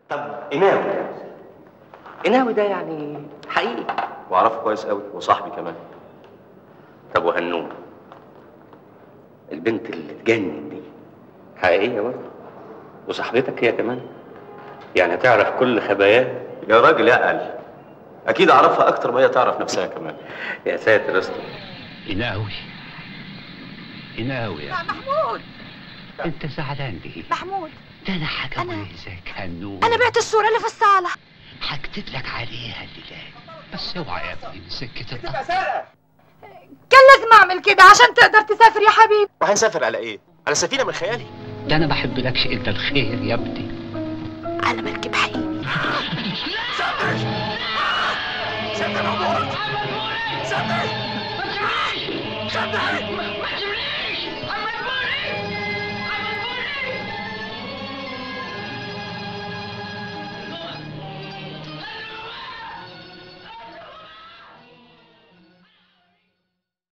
طب قناوي قناوي ده يعني حقيقي؟ واعرفه كويس قوي وصاحبي كمان. طب وهنوم البنت اللي تجنن دي حقيقية برضه وصاحبتك هي كمان؟ يعني تعرف كل خباياه؟ يا راجل يا قل، اكيد اعرفها اكتر ما هي تعرف نفسها كمان. يا ساتر استر. قناوي قناوي يا محمود، انت زعلان ليه؟ محمود ده انا هجوزك هنوم. انا بعت الصورة اللي في الصالة، هكتب لك عليها الليلة، بس اوعى يا ابني من سكة القطر. كان لازم اعمل كده عشان تقدر تسافر يا حبيبي. وهنسافر على ايه؟ على سفينة من خيالي؟ ده انا ما بحبلكش الا الخير يا ابني. على مركب حقيقي. سيبني سيبني محمود، سيبني سيبني.